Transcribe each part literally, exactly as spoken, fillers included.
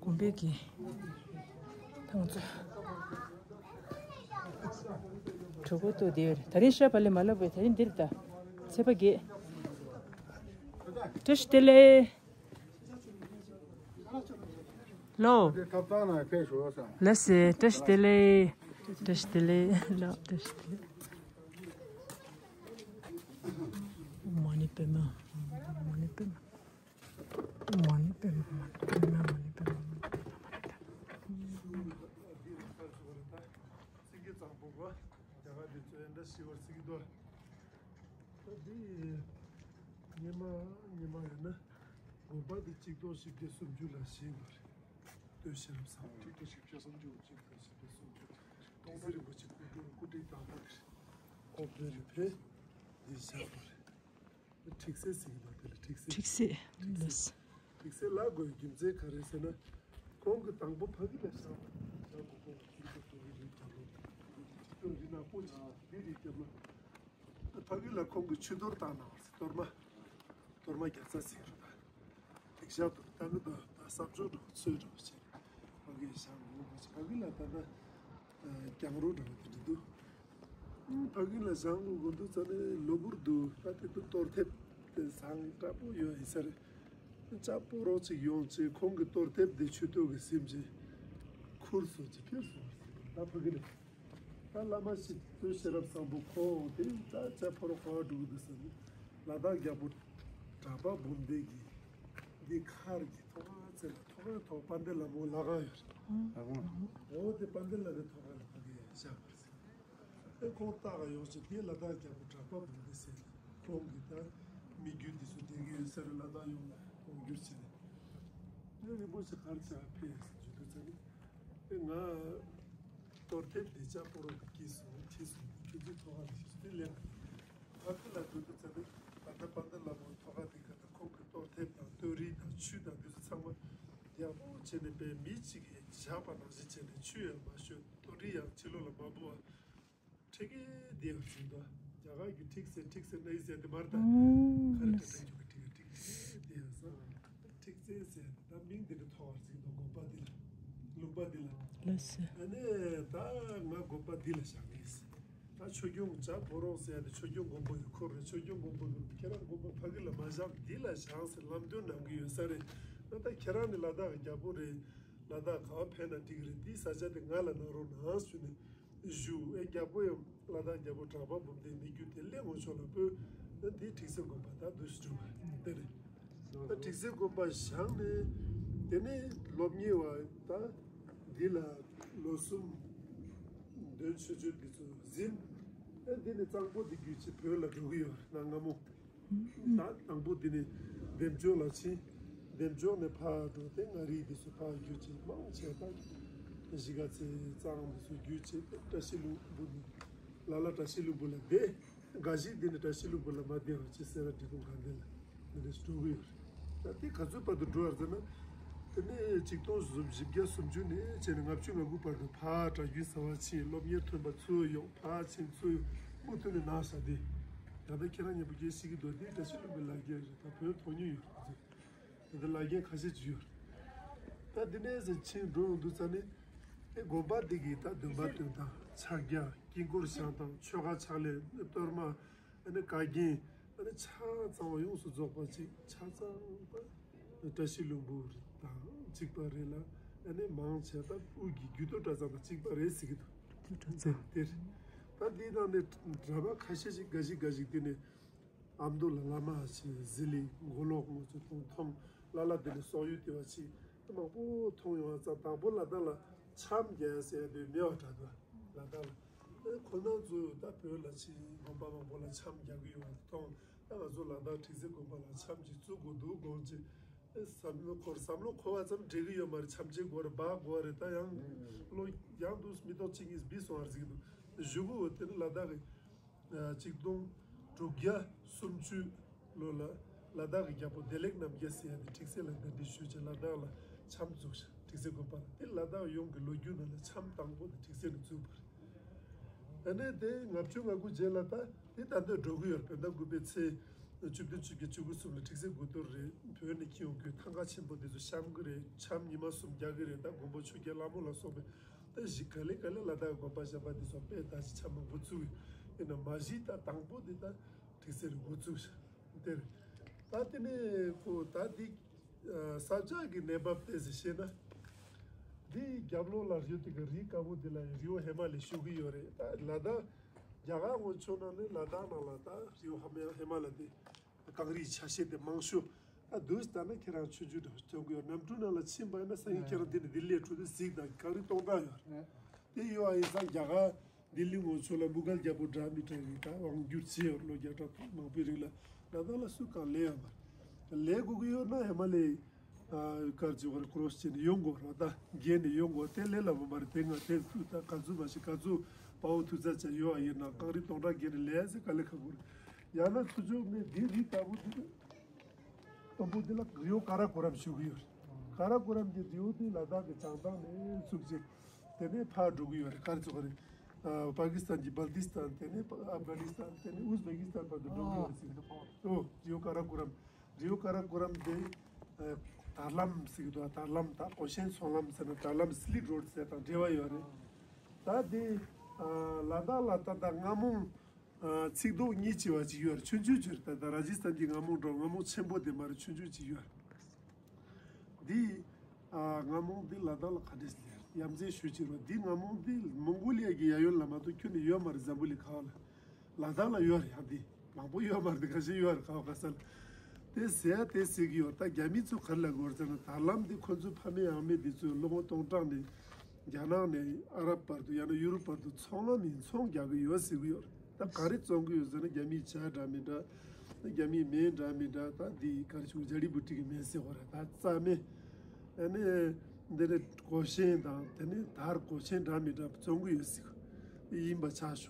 དགོན་པའི་གི་ཐང་ཚོ། གྲོགས་པོ་ཏོ་དེར་ད་རིང་ཤ་བ་ལས་མ་ལབ་པས། ད་རིང་འདིར་ད་ཚེས་པ་བརྒྱད། བཀྲ་ཤིས་བདེ་ལེགས། ལོ། ལགས་སེ། བཀྲ་ཤིས་བདེ་ལེགས། བཀྲ་ཤིས་བདེ་ལེགས། ལོ། བཀྲ་ཤིས་བདེ་ལེགས། མ་ཎི་པདྨ། མ་ཎི་པདྨ། མ་ཎི་པདྨ། མ་ཎི་པདྨ། མ་ཎི་པདྨ། སེང་གེ་གཙང་པོ་གོ། རྒྱ་གར་དེ་ཚོ་ཡང་འདྲ་ཞི་བར་སེང་གེ་དོ། ད་འདི་ཉི་མ་ཉི་མ་ཡོད་ན་དགོན་པ་འདི་གཅིག་སྟོང་བཞི་བརྒྱ་སུམ་ཅུ་ལ་བཞེངས་པ་རེད། སྟོད་ཤེས་རབ་བཟང་པོ། གཅིག་སྟོང་བཞི་བརྒྱ་སུམ་ཅུ། གཅིག་སྟོང་བཞི་བརྒྱ་སུམ་ཅུ། སྟོང་ཟད་རིན་པོ་ཆེ་སྐུ་སྒྲུང་སྐུ་བགྲེས་དང་པོ་དེ་རེད། ཁོང་བོད་རིག་པའི་འདི་བཞག་པ་རེད། ཁྲིག་སེ་ཟེར་གྱི་འདུག་དེ་ལ་ཁྲིག་སེ། ཁྲིག་སེ། ལགས། ཁྲིག་སེ་ལབ་དགོས་རྒྱུ་མཚན་ག་རེ་ཟེར་ན། ཁོང་གིས་དང་པོ་ཕ་གི་ལ་བཞག་པ་རེད། བཞག་གོ་ཁོང་གིས་ཁྲིག་སེ་ཐོག་གི་རིགས་རྒྱབ་ལོ། ཁྲིག་སེ་རིགས་ནག་པོ་ཅིག་འདི་རིགས་རྒྱབ་ལོ། ཕ་གི་ལ་ཁོང་གིས་ཆུ་གཏོར་བཏང་གནང་བ་ཟེར། གཏོར་མ། གཏོར་མ་རྒྱག་ས་ཟེར་གྱི་རེད་ད། ལེགས་ཤག་ཏུ་ད་གི་ད་ད་བསམ་ཚུལ་འདྲ་བོ་ཚོས་འདྲ་བོ་བྱས། ཕ་གི་བཞག་དགོས་པ་ཅིག་ཕ་གི་ལ་ད་ལྟ་གྱང་རོ་འདྲ་བོ་དེ་འདྲ་འདུག་ཕ་གི་ལ་བཞག་དགོས་དགོས་འདུག་ཙ་ནས་གློ་བུར་དུ་ད་དེ་དུ་གཏོར་ཐེབས་དེ་བཟང་དྲག་པོ་ཡོད་ཡིན་ས་རེད། ལྕགས་ཕོ་རོག་ཅིག་ཡོང་ཅིག་ཁོང་གི་གཏོར་ཐེབས་དེ་མཆུ་ཏོ་གི་ཟིན་ཅིག་ཁུར་སོང་ཅིག་ཕེབས་སོང་ད་ཕ་གི་ལ། ད་བླ་མ་ཞིག་ཏུ་ཤེས་རབ་བཟང་པོ་ཁོང་དེ་ད་ལྕགས་ཕོ་རོག་ག་བ་འགྲོ་གི་འདུག་ཟེར་ནས་ལ་དྭགས་རྒྱལ་པོ་གྲགས་པ་འབུམ་ལྡན་གྱི་འདི་མཁར་གྱི་ཐོག་ཁ་རྩེ་ལ་ཐོག་ཁའི་ཐོག་དཔལ་ལྡན་ལྷ་མོ་ལྷ་ཁང་ཡོད་རེད། ཨོ་དེ་དཔལ་ལྡན་ལྷ་མོའི་ཐོག་ཁ་ལ་ཕ་གི་བཞག་པ་རེད། ཨེ་ཁོང་ལྟ་ག་ཡོང་ཞིག་དེ་ལ་དྭགས་རྒྱལ་པོ་གྲགས་པ་འབུམ་ལྡན་ཟེར་ནས་ཁོང་གི་ད་མི་རྒྱུད་འདི་ཚོ་བསྡད་ཀྱི་ཡོད་ས་རེད། ལ་དྭགས་ཡོངས་ལ་དབང་བསྒྱུར་བྱས་ནས་ཨེ་རིན་པོ་ཆེ་ག་རེ་བྱས་ཕེབས་ཟེར་ཞུ་དུས་ཙ་ནས། ཨེ་ང་གཏོར་ཐེབས་འདི་ལྕགས་ཕོ་རོག་གིས་བཀྱིས་སོང་། བཀྱིས་སོང་། ཁྱོད་ཚོའི་ཐོག་ཁ་ལ་ཞིག་དེ་ལེན་ཕ་གི་ལ་འགྲོ་དུས་ཙ་ནས་ད་ལྟ་དཔལ་ལྡན་ལྷ་མོའི་ཐོག་ཁ་དེ་ག་ད་ཁོང་གི་གཏོར་ཐེབས་དང་གཏོར་རིས་དང་ཆུ་དང་འདི་ཚོ་ཚང་མ་ཡག་པོ་བྱས་ནས་པའི་མི་གཅིག་གིས་བཞག་པ་ནང་བཞིན་བྱས་ནས་ཆུ་ཡང་མ་བཤོས། གཏོར་རིས་ཡང་ཕྱི་ལོགས་ལ་མ་འབུ་བ། ཁྲིག་ཁྲིག་དེ་ཡང་བྱུང་ད། རྒྱ་གར་གྱི་ཁྲིག་སེ་ཁྲིག་སེ་ནའི་ཟེར་དེ་མར་ད། ཨོ་ག་རེ་ད་ད་ཁྲིག་ཁྲིག་ཁྲིག་ཁྲིག་དེ་ཡང་ས། ཁྲིག་སེ་ཟེར་ད་མིང་དེ་འདྲ་ཐོགས་པ་ཟིག་དང་དགོན་པ་འདི་ལ། ལུང་པ་འདི་ལ། ལགས་སོ། ཨ་ནི་ད་ང་དགོན་པ་འདི་ལ་བཞག་གི་ཡིན། ད་ཆོས་སྐྱོང་ལྕགས་ཕོ་རོག་ཟེར་ཡ་དེ་ཆོས་སྐྱོང་མགོན་པོ་ཡི་འཁོར་རེད། ཆོས་སྐྱོང་མགོན་པོ་གི་ཁྱེད་རང་དགོན་པ་ཕ་གི་ལ་མ་བཞག་འདི་ལ་བཞག་ཟེར་ལམ་སྟོན་གནང་གི་ཡོད་ས་རེད། ད་ད་ཁྱེད་རང་ནི་ལ་དྭགས་ཀྱི་རྒྱལ་པོ་རེད། ལ་དྭགས་ག་བ་ཕེབས་ན་འགྲིག་གི་རེད། འདིའི་ས་ཆ་དེ་ང་ལ་གནང་རོགས་གནང་ཞུས་ནས། ཞུ་ཨེ་རྒྱལ་པོ་ཡང་ལ་དྭགས་རྒྱལ་པོ་གྲགས་པ་འབུམ་ལྡན་མི་རྒྱུད་དེ་སླེབས་འོང་ཆོག་ལ་བོད་འདི་ཁྲིག་སེ་དགོན་པ་ད་འདུས་སུ་གྲུབ་པ་དེ་རེད། ད་ཁྲིག་སེ་དགོན་པ་བཞེངས་ནས་དེ་ནས་སློབ་གཉེར་བ་ད་འདི་ལ་ལོ་གསུམ་འདོན་ཆོས་སྤྱོད་འདི་ཚོ་ཟིན། ཨེ་འདི་ནས་གཙང་པོ་འདི་བརྒྱུད་ཅིག་བོད་ལ་འགྲོ་གི་ཡོད་རེད་ན་སྔ་མོ། ད་དང་པོ་འདི་ནས་འདེམས་ལྕོག་ལ་ཕྱིན། འདེམས་ལྕོག་ནས་ཕར་འགྲོ་སྟེ་མངའ་རིས་འདི་ཚོ་ཕར་བརྒྱུད་ཅིག་མང་ཆེ་ད་གཞིས་ཀ་རྩེ་གཙང་འདི་ཚོ་བརྒྱུད་ཅིག་སྟེ་བཀྲ་ཤིས་ལྷུན་པོ་ནས་ལ་ལ་བཀྲ་ཤིས་ལྷུན་པོ་ལ་བསྡད། འགའ་ཞིག་འདི་ནས་བཀྲ་ཤིས་ལྷུན་པོ་ལ་མ་བསྡད་པ་ཅིག་སེ་ར་འབྲས་སྤུངས་དགའ་ལྡན་ལ་འདི་འདྲ་ཞིག་འགྲོ་གི་ཡོད་རེད། ད་དེ་ག་ཚོད་བར་དུ་འགྲོ་བར་མཛད་ན། དེ་ནས་ཆིག་སྟོང་བཞི་བརྒྱ་སུམ་ཅུ་ནས་བྱས་ནས་ལྔ་བཅུ་ང་དགུ་བར་དུ་ཕར་གྲྭ་རྒྱུན་ཟ་བར་ཕྱིན། སློབ་གཉེར་ཐོན་པ་ཚུར་ཡོང་། ཕར་ཕྱིན་ཚུར་ཡོང་། མུ་མཐུད་ནས་གནང་བཞག་སྟེ། ད་ལྟ་ཁྱེད་རང་མཉམ་པོ་སྐད་ཤེས་ཀྱི་འདུག་འདི་བཀྲ་ཤིས་ལྷུན་པོའི་ལ་རྒྱན་རེད། ད་བོད་མཐོང་མྱོང་ཡོད་རེད། ད་ལྟ་ལ་རྒྱན་ཁ་ཤས་ཅིག་ཡོད་རེད། ད་འདི་ནས་ཟིན་ཕྱིན་འགྲོ་ཡོང་དུས་ཙ་ནས་ཨེ་དགོན་པ་འདི་གི་ད་འདོན་པ་འདོན་སྟངས་ཕྱག་རྒྱ་དཀྱིལ་འཁོར་བཞེངས་སྟངས་ཆོ་ག་ཕྱག་ལེན་གཏོར་མ། ཨ་ནི་བཀའ་རྒྱན། ཨ་ནི་ཆ་ཚང་བ་ཡོངས་སུ་རྫོགས་པ་ཅིག་ཆ་ཚང་བ་བཀྲ་ཤིས་ལྷུན་པོ་དང་གཅིག་པ་རེད་ལ། ཨ་ནི་མང་ཆེ་ད་དབུས་ཀྱི་རྒྱུད་སྟོད་གྲྭ་ཚང་དང་གཅིག་པ་རེད་ཟེར་གྱི་འདུག་རྒྱུད་སྟོད་གྲྭ་ཚང་དེར། ད་འདིའི་ནང་ནས་གྲྭ་པ་ཁ་ཤས་ཤིག་འགའ་ཞིག་འགའ་ཞིག་དེ་ནས་ཨ་མདོ་ལ་བླ་མ་ཞིག་ཟི་ལིང་མགོ་ལོག་ངོ་ཚོ་དང་མཐོང་། ལ་ལ་དེ་ནས་སོག་ཡུལ་དེ་བ་ཞིག་མང་པོ་མཐོང་ཡོང་བ་ཙང་། དང་པོ་ལ་དྭགས་ལ་འཆམ་རྒྱག་ཟེར་ཡ་དེ་མེད་པ་འདྲ་འདུག་ལ་དྭགས་ལ། ཨེ་ཁོ་ན་ཚོ་ད་བོད་ལ་ཕྱིན་དགོན་པ་མང་པོ་ལ་འཆམ་རྒྱག་གི་ཡོད་པ་མཐོང་། ད་ང་ཚོ་ལ་དྭགས་ཁྲི་ཟེ་དགོན་པ་ལ་འཆམ་ཅིག་བཙུགས་དགོས་འདུག་དགོངས་ཅིག་ཨེ་བསམ་བློ་འཁོར། བསམ་བློ་འཁོར་བ་ཙམ་འགྲིག་གི་ཡོད་མ་རེད། འཆམ་ཅིག་དགོས་རེད། སྦག་དགོས་རེད། ད་ཡང་བློ་ཡང་དུ་མི་ཐོག་གཅིག་གཉིས་སྦིས་སོང་བ་རེད་ཟེར་གྱི་འདུག་གཞུག་གུ་དེ་ནི་ལ་དྭགས་ཀྱི་ཆིག་སྟོང་དྲུག་བརྒྱ་སུམ་ཅུ་ལོ་ལ་ལ་དྭགས་ཀྱི་རྒྱལ་པོ་བདེ་ལེགས་རྣམ་རྒྱལ་ཟེར་ཡ་དེ་ཁྲི་ཟེ་ལ་གདན་འདྲེན་ཞུས་བྱས་ལ་དྭགས་ལ་འཆམ་བཙུགས་ཤག་ཁྲི་ཟེ་དགོན་པ་ལ། དེ་ལ་དྭགས་ཡོངས་ཀྱི་ལོ་རྒྱུས་ནང་ལ་འཆམ་དང་པོ་དེ་ཁྲི་ཟེ་ནས་བཙུགས་པ་རེད། ཨ་ནི་དེ་ལྔ་བཅུ་ང་དགུ་རྗེས་ལ་ད་དེ་ད་ལྟ་འགྲོ་གི་ཡོད་རེད། བོད་ཟླ་དགུ་པའི་ཚེས་ བཅུ་བདུན་བཅོ་བརྒྱད་བཅུ་དགུ་གསུམ་ལ་ཁྲིག་སེ་དགུ་ཐོར་རེད། བོད་ནས་འཁྱེར་ཡོང་དུས་ཐང་ག་ཆེན་པོ་འདི་ཚོ་བཤམས་ཀྱི་རེད། འཆམ་ཉི་མ་གསུམ་རྒྱག་གི་རེད། ད་མགོན་པོ་ཆོས་རྒྱལ་ལྷ་མོ་ལ་སོགས་པའི་ད་གཞི་ག་ལེ་ག་ལེ་ལ་དྭགས་དགོན་པ་བཤམས་པ་འདི་ཚོ་དཔེ་ད་ཅི་ཆ་མང་པོ་བཙུགས་ཡིན་ན། མ་གཞི་ད་དང་པོ་འདི་ད་ཁྲིག་སེ་རེད། འགོ་བཙུགས་དེ་རེད། ད་དེ་ནས་ཁོ་ད་འདི་ས་ཆ་གི་གནས་བབ་ཏོག་ཙམ་བཤད་ན། འདི་རྒྱབ་ལོགས་ལ་རི་བོ་དེ་ག་རི་དཀར་པོ་འདི་ལ་རི་བོ་ཧི་མ་ལ་ཡ་ཞུ་གི་ཡོད་རེད། ད་ལ་དྭགས་རྒྱ་གར་ངོས་ཕྱོགས་ནང་ནས་ལ་དྭགས་ནང་ལ་ད་རི་བོ་ཧི་མ་ཧི་མ་ལ་དེ་གངས་རིའི་ཆ་ཤས་དེ་མང་ཤོས། ད་དུས་ལྟར་ན་ཁྱེད་རང་ཆུང་ཆུང་འདྲ་བོ་སྟོན་གི་ཡོད། གནམ་གྲུ་ནང་ལ་ཕྱིན་པ་ཡིན་ན་སང་ཉིན་ཁྱེད་རང་འདི་ནས་ལྡི་ལི་འགྲོ་དུས་གཟིགས་དང་། གངས་རི་སྟོང་ཕྲག་ཡོད་རེད། དེ་ཡོད་པ་ཡིན་ཙང་རྒྱ་གར་ལྡི་ལི་ངོས་ཕྱོགས་ལ་མུ་གལ་རྒྱལ་པོ་འདྲ་མི་འདྲ་གི་ད་དབང་བསྒྱུར་བྱས་ཡོད། ལོ་བརྒྱ་ཕྲག་མང་པོའི་རིང་ལ། ལ་དྭགས་ལ་སུ་གང་ལས་ཡོད་མ་རེད། ལས་དགོས་ཀྱི་ཡོད་ན་ཧི་མ་ལ་ཡའི་ཨ་གར་ཅིག་བར་ཀོ་རོ་སི་བྱས་ནས་ཡོང་དགོས་རེད། ད་བརྒལ་ནས་ཡོང་དགོས། དེ་ལས་སླ་པོ་མ་རེད། དེ་ང་དེ་ཚོ་ད་ག་ཚོད་མ་ཤེས། ག་ཚོད་དཔའ་བོ་ཐུགས་རྩལ་ཅན་ཡོད་པ་ཡིན་ན་གངས་རི་སྟོང་ཕྲག་བརྒལ་ནས་ལས་ཟེར་དཀའ་ལས་ཁག་པོ་རེད། ཡང་ན་ཚུར་ཕྱོགས་ནས་འདི་རི་ལྟ་བུ་འདི་དང་པོ་འདི་ལ་རི་བོ་ཀ་ར་ཀོ་རམ་ཞུ་གི་ཡོད་རེད། ཀ་ར་ཀོ་རམ་གྱི་རི་བོ་འདི་ལ་དྭགས་ཀྱི་བྱང་ཐང་ནས་ཚུགས་ཅིག་དེ་ནས་ཕར་འགྲོ་གི་ཡོད་རེད། ག་རེ་ཚོ་ག་རེད། ཨ་པ་ཀི་སི་ཐན་གྱི་སྦལ་ཏི་སི་ཐན། དེ་ནས་ཨབ་གྷ་ནི་སི་ཐན། དེ་ནས་ཨུ་ཛི་བེ་ཀི་སི་ཐན་བར་དུ་འགྲོ་གི་ཡོད་རེད་ཟེར་གི་འདུག། ཨོ་རི་བོ་ཀ་ར་ཀོ་རམ། རི་བོ་ཀ་ར་ཀོ་རམ་དེ་ཨ་དར་ལམ་ཟེར་གི་འདུག། དར་ལམ་ད་གོ་ཤེན་ཚོང་ལམ་ཟེར་ན་དར་ལམ་སི་ལིག་རོ་ཌི་ཟེར་དང་འབྲེལ་བ་ཡོད་རེད། ད་དེ་ཨ་ལ་དྭགས་ལ་ད་ལྟ་རྔ་མོང་ཨ་ཚིགས་རྡོ་གཉིས་བྱས་པ་ཅིག་ཡོད་རེད། ཆུང་ཆུང་ཅིག་རེད། ད་ད་ར་ཇི་སི་ཐན་གྱི་རྔ་མོང་འགྲོ། རྔ་མོང་ཆེན་པོ་དེ་མ་རེད། ཆུང་ཆུང་ཅིག་ཡོད་རེད། འདི་ཨ་རྔ་མོང་འདི་ལ་དྭགས་ལ་ག་འདྲས་ཟེར་ཡ་མཚན་ཞུ་ཅིག་རོ། འདི་རྔ་མོང་འདི་མོང་གོ་ལི་ཡ་གི་གཡས་གཡོན་ལ་མ་གཏོགས་ཁྱོན་ནས་ཡོད་མ་རེད། འཛམ་བུ་གླིང་ག་བ་ལ། ལ་དྭགས་ལ་ཡོད་རེད། ཡ་འདི་མང་པོ་ཡོད་མ་རེད། འདི་ཁ་ཤས་ཡོད་རེད། ག་བ་ག་ས་ལ། དེ་ཟེར་ཡ་དེ་ཟེར་གི་ཡོད། ད་རྒྱ་མི་ཚོ་ག་རེ་ལབ་དགོས་རེད་ཟེར་ན། དར་ལམ་འདི་ཁོ་ཚོའི་ཕ་མེས་ཡང་མེས་འདི་ཚོས་ལོ་ངོ་སྟོང་ཕྲག་ནས་རྒྱ་ནག་ནས་ཨ་རབ་བར་དུ་ཡང་ན་ཡུ་རོབ་བར་དུ་ཚོང་ལམ་ཡིན། ཚོང་རྒྱག་གི་ཡོད་ཟེར་གི་ཡོད་རེད། ད་ག་རེ་བཙོང་གི་ཡོད་ཟེར་ན་རྒྱ་མིའི་ཇ་འདྲ་མི་འདྲ། རྒྱ་མིའི་མེ་འདྲ་མི་འདྲ། ད་འདི་ག་རེ་ཞུ། ཇ་རི་བུ་ཊི་གི་མེ་ཟེར་བ་རེད། ད་རྩྭ་མེ། ཨ་ནི་འདི་ནས་གོས་ཆེན་དང་དེ་ནས་དར་གོས་ཆེན་འདྲ་མི་འདྲ་བཙོང་གི་ཡོད་ཟེར་གི་ཡིན་པ་ཆགས་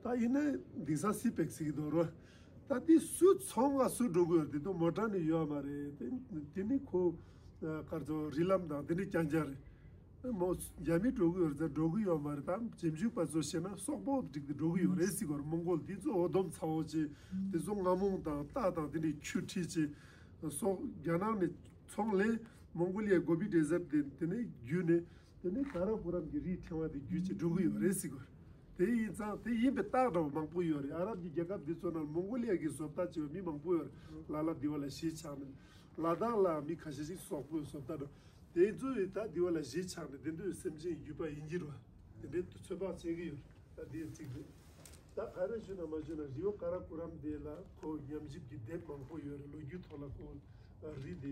བྱུང་། ད་ཡིན་ན་འདི་ས་སི་པེག་ཟེར་གི་འདུག་རོ། ད་འདི་སུ་ཚོང་ག་སུ་འགྲོ་གི་ཡོད་རེད། འདི་དུ་མོ་ཊ་ནི་ཡོད་མ་རེད། དེ་དེ་ནི་ཁོ་ཨ་ག་རེ་ཚོ་རི་ལམ་དང་དེ་ནི་རྐྱང་རྐྱང་རེད། མོ་རྒྱ་མི་འགྲོ་གི་ཡོད་རེད་ཟེར། འགྲོ་གི་ཡོད་མ་རེད། ད་ཇེམ་ཇུ་པ་ཚོ་བཤད་ན་སོག་པོ་འགྲིག་སྟེ་འགྲོ་གི་ཡོད་རེད་ཟེར་གི་ཡོད་རེད། མོང་གོལ་འདི་ཚོ་འོ་དོམ་ཚ་བོ་ཆེ་འདི་ཚོ་རྔ་མོང་དང་རྟ་དང་དེ་འདྲའི་ཁྱུ་ཁྲིད་ཆེ་སོག་རྒྱ་ནག་ནས་ཚོང་ལས་མོང་གོ་ལི་ཡའི་གོ་བི་ཌེ་ཟར་ཊི་དེ་དེ་ནས་བརྒྱུད་ནས་དེ་ནས་ཀ་ར་ཀོ་རམ་གྱི་རིའི་ཕྲེང་བ་དེ་བརྒྱུད་ཆེ་འགྲོ་གི་ཡོད་རེད་ཟེར་གི་ཡོད་རེད། དེ་ཡིན་ཙང་དེ་ཡིན་པའི་རྟགས་འདྲ་བོ་མང་པོ་ཡོད་རེད། ཨ་རབ་ཀྱི་རྒྱལ་ཁབ་འདི་ཚོ་ནང་མོང་གོ་ལི་ཡ་གི་བཟོ་ལྟ་བྱེད་པ་མི་མང་པོ་ཡོད་རེད། ལ་ལ་འདི་བ་ལ་གཞིས་ཆགས་ནས་ལ་དྭགས་ལ་མི་ཁ་ཤས་ཤིག་སོག་པོའི་བཟོ་ལྟ་འདྲ། དེ་ཚོ་ཡི་ད་འདི་བ་ལ་གཞིས་ཆགས་ནས་དེ་ཚོའི་སེམས་ཅན་རྒྱུད་པ་ཡིན་གྱི་རེད་བ། དེ་འདྲའི་ཚོད་དཔག་བྱེད་ཀྱི་ཡོད། ད་འདི་གཅིག་རེད། ད་ག་རེ་ཞུ་ན་མ་ཞུ་ན་རི་བོ་ཀ་ར་ཀོ་རམ་དེ་ལ་ཁོ་ཉམས་ཞིབ་ཀྱི་དེབ་མང་པོ་ཡོད་རེད། ལོ་རྒྱུས་ཐོག་ལ་ཁོ་རི་དེ་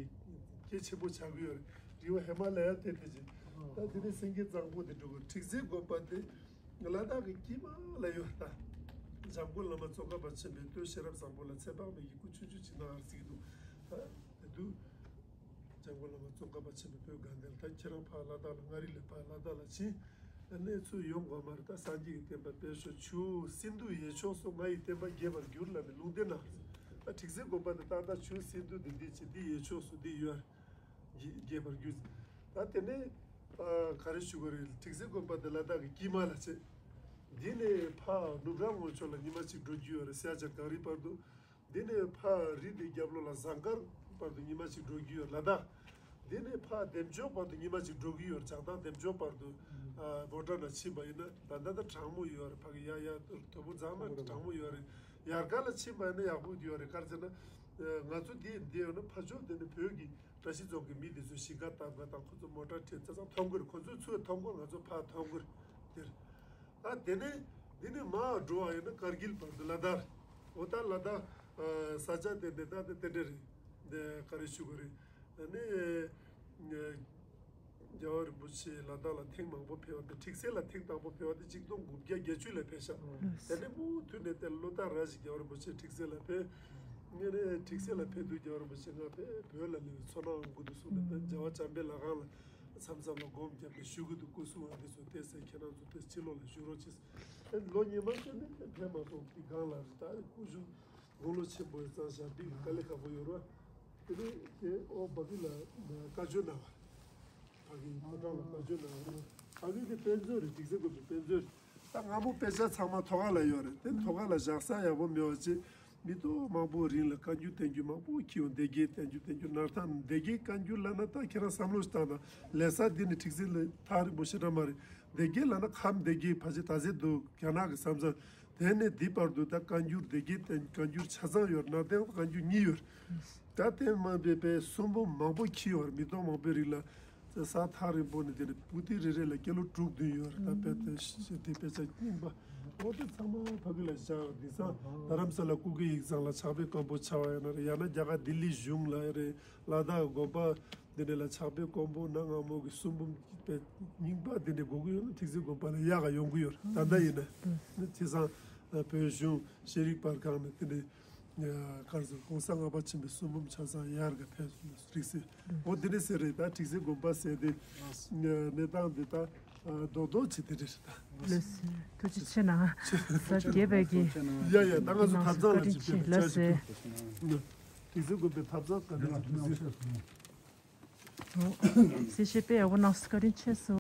གལ་ཆེན་པོ་ཆགས་ཀྱི་ཡོད་རེད། རི་བོ་ཧི་མ་ལ་ཡ་དེ་དེ་ཅིག་ད་དེ་ནས་སེང་གེ་གཙང་པོ་དེ་འགྲོ་གི། ཁྲིག་རྩེ་དགོན་པ་དེ་ལ་དྭགས་ཀྱི་དཀྱིལ་མ་ལ་ཡོད། ད་འཇམ་མགོན་བླ་མ་ཙོང་ཁ་པ་ཆེན་པོའི་སྟོད་ཤེས་རབ་བཟང་པོ་ལ་ཚེ་དཔག་མེད་ཀྱི་སྐུ་ཆུང་ཆུང་ཅིག་གནང་བར་གཟིགས་འདུག་ད་དེ་དུས། འཇམ་མགོན་བླ་མ་ཙོང་ཁ་པ་ཆེན་པོའི་བོད་དགའ་ལྡན་ད་ཁྱེད་རང་ཕར་ལ་དྭགས་ལ་མངའ་རིས་ལ་ཕར་ལ་དྭགས་ལ་ཕྱིན། ཨ་ནེ་ཚུར་ཡོང་དགོས་མ་རེད། ད་སངས་རྒྱས་ཀྱི་བསྟན་པ་སྤེལ་ཤོག་ཆུ་བོ་སིན་དྷུ་ཡས་ཕྱོགས་སུ་ང་ཡི་བསྟན་པ་རྒྱས་པར་གྱུར་ལབ་ནས་ལུང་བསྟན་གནང་། ད་ཁྲིག་རྩེ་དགོན་པ་དེ་ཏག་ཏག་ཆུ་བོ་སིན་དྷུ་དེ་འདི་བྱས་འདི་ཡས་ཕྱོགས་སུ་འདི་ཡོད་རེད། རྒྱས་པར་གྱུར། ད་དེ་ནས་ཨ་ག་རེ་ཞུ་དགོས་རེད། ཁྲིག་རྩེ་དགོན་པ་དེ་ལ་དྭགས་ཀྱི་དཀྱིལ་མ་ལ་བྱས། འདི་ནས་ཕར་ནུབ་ར་ངོས་ཕྱོགས་ལ་ཉི་མ་གཅིག་འགྲོ་རྒྱུ་ཡོད་རེད། སེ་ཡ་ཅན་གངས་རི་བར་དུ། འདི་ནས་ཕར་རི་དེ་རྒྱབ་ལོགས་ལ་ཟངས་དཀར་བར་དུ་ཉི་མ་གཅིག་འགྲོ་རྒྱུ་ཡོད། ལ་དྭགས། འདི་ནས་ཕར་བདེ་མཆོག་བར་དུ་ཉི་མ་གཅིག་འགྲོ་གི་ཡོད་རེད། བྱང་ཐང་བདེ་མཆོག་བར་དུ་ཨ་མོ་ཊ་ནང་ཕྱིན་པ་ཡིན་ན་ད་ལྟ་ད་གྲང་མོ་ཡོད་རེད། ཕ་གི་ཡ་ཡ་དོ་པོ་འཛེགས་ན་གྲང་མོ་ཡོད་རེད། ཡར་ཀ་ལ་ཕྱིན་པ་ཡིན་ན་ཡག་པོ་ཡོད་རེད། ག་རེ་ཟེར་ན་ང་ཚོ་འདི་འདི་ཡོད་ན་ཕར་ཕྱོགས་དེ་ནས་བོད་ཀྱི་བཀྲ་ཤིས་རྫོང་གི་མི་དེ་ཚོ་ཞིང་ཁ་བཏབ་ག་དང་ཁོ་ཚོ་མོ་ཊ་ཁྲིད་ཙང་ཙང་མཐོང་གི་རེད། ཁོ་ཚོས་ཚུར་མཐོང་གི་རེད། ང་ཚོ་ཕར་མཐོང་གི་རེད། དེར། ཨ་དེ་ནས་འདི་ནས་མར་འགྲོ་བ་ཡིན་ན་ཀར་གིལ་བར་དུ་ལ་དྭགས་རེད། འོ་ད་ལ་དྭགས་ས་ཆ་དེ་འདི་ད་དེ་དེ་འདྲ་རེད། འདི་ག་རེ་ཞུ་དགོས་རེད། ཨ་ནི་རྒྱལ་བ་རིན་པོ་ཆེ་ལ་དྭགས་ལ་ཐེངས་མང་པོ་ཕེབས་པ་དེ་ཁྲིག་སེ་ལ་ཐེངས་དང་པོ་ཕེབས་པ་དེ་ཆིག་སྟོང་དགུ་བརྒྱ་བརྒྱད་ཅུ་ལ་ཕེབས་ཤག་དེ་ནས་མུ་མཐུད་ནས་དེ་ལོ་ལྟར་ར་ཞིག་རྒྱལ་བ་རིན་པོ་ཆེ་ཁྲིག་སེ་ལ་ཕེབས། ངས་ནས་ཁྲིག་སེ་ལ་ཕེབས་དུས་རྒྱལ་བ་རིན་པོ་ཆེ་ང་ཕེབས་བོད་ལ་སླེབས་པའི་ཚོར་སྣང་ཡོང་གི་འདུག་གསུངས་ནས་ད་རྒྱལ་བ་བྱམས་པའི་ལྷ་ཁང་ལ་མཚམས་མཚམས་ལ་སྒོམ་བརྒྱབ་ནས་བཞུགས་ཀྱི་འདུག་སྐུ་གསུང་བ་འདི་ཚོ་བལྟས་ཚེ་ཁྱེད་རང་ཚོ་དེ་ཕྱི་ལོགས་ལ་བཞུགས་རོགས་གྱིས། ཨེ་ལོ་ཉི་མ་ཅན་ནས་ཕེབས་མ་སོང་། དེ་སྒང་ལ་རི་ད་སྐུ་གཞོན་དགུང་ལོ་ཆེན་པོ་ཡིན་ཙང་ཞབས་པི་དཀའ་ལས་ཁག་པོ་ཡོད་རེད། དེ་ནས་དེ་ཨོ་བ་གི་ལ་བཀའ་བརྒྱུད་གནང་བ་རེད། བ་གི་ཕོ་བྲང་ལ་བཀའ་བརྒྱུད་གནང་བ་རེད། བ་གི་དེ་དཔེ་མཛོད་རེད། ཁྲིག་སེ་དགོན་པའི་དཔེ་མཛོད་རེད། ད་སྔ་མོ་དཔེ་ཆ་ཚང་མ་ཐོག་ཁ་ལ་ཡོད་རེད། དེ་ཐོག་ཁ་ལ་བཞག་ས་ཡག་པོ་མེད་པ་ཅིག་མི་ཐོག་མང་པོ་རིང་ལ་བཀའ་འགྱུར་བསྟན་རྒྱུ་མང་པོ་མཁྱེན་ཡོང་། སྡེ་དགེ་བསྟན་རྒྱུ་བསྟན་རྒྱུ་ནར་ཐང་། སྡེ་དགེ་བཀའ་འགྱུར་ལབ་ན་ད་ཁྱེད་རང་བསམ་བློ་ཞིག་བཏང་དང་། ལས་ས་འདི་ནི་ཁྲིག་སེ་ལ་ཐག་རིང་པོ་ཞེ་དྲག་མ་རེད། སྡེ་དགེ་ལབ་ན་ཁམས་སྡེ་དགེ་ཕལ་ཆེར་ད་ཟེར་འདུག་རྒྱ་ནག་གི་ས་མཚམས། དེ་ནས་འདི་བར་དུ་ད་བཀའ་འགྱུར་སྡེ་དགེ་བསྟན་བཀའ་འགྱུར་ཆ་ཚང་ཡོད། ནར་ཐང་བཀའ་འགྱུར་གཉིས་ཡོད། ད་དེ་མ་འབད་པའི་གསུང་འབུམ་མང་པོ་མཁྱེན་ཡོད། མི་ཐོག་མང་པོའི་རིང་ལ། ས་ཐག་རིང་པོ་ནས་དེ་ནས་པོ་ཏི་རེ་རེ་ལ་ཀི་ལོ་དྲུག་བདུན་ཡོད་རེད། ད་དཔེ་དེ་ཤི་དེ་དཔེ་ཆ་རྙིང་པ་འོ་དེ་ཚང་མ་ཕ་གི་ལ་བཞག་དེང་སང་རྡ་རམ་ས་ལ་སྐུ་སྒེར་ཡིག་ཚང་ལ་ཕྱག་དཔེ་སྐམ་པོ་ཆགས་པ་ཡིན་ན་རེད། ཡང་ན་རྒྱ་གར་ལྡི་ལི་གཞུང་ལ་རེད། ལ་དྭགས་དགོན་པ་འདི་འདྲ་ལ་ཕྱག་དཔེ་སྐམ་པོ་གནའ་སྔ་མོ་གི་གསུང་འབུམ་དཔེ་རྙིང་པ་འདི་འདྲ་དགོས་ཀྱི་ཡོད་ན་ཁྲིག་སེ་དགོན་པ་ལ་ཡག་ག་ཡོང་གི་ཡོད་རེད། ད་ལྟ་ཡིན་ན་དེང་སང་བོད་གཞུང་ཤེས་རིག་པར་ཁང་ནས་དེ་འདྲ། གར་སོང་གོང་ས་ལྔ་པ་ཆེན་པོའི་གསུང་འབུམ་ཆ་ཚང་ཡར་ག་ཕེབས་སོང་། རིགས་སེ་འོ་དེ་འདྲ་ཟེར་རེད། ད་ཁྲིག་སེ་དགོན་པ་ཟེར་དེ་གནས་སྟངས་འདི་ད་རྡོག་རྡོག་བྱེད་དེ་རེད། ད་ལགས་སེ། ཐུགས་རྗེ་ཆེ་གནང་། ས་རྒྱས་པའི་གི་ཡ་ཡ་ད་ང་ཚོ་ཐབ་ཚང་ལ་ཅིག་ཕེབས་ལགས་སེ། ཁྲིག་སེ་དགོན་པའི་ཐབ་ཚང་ག་འདྲ་ཅིག་ཕེབས་སེ། སེ་ཤེ་པེ་ཨ་བོ་ནང་སྐར་རིན་ཆེ་སོ།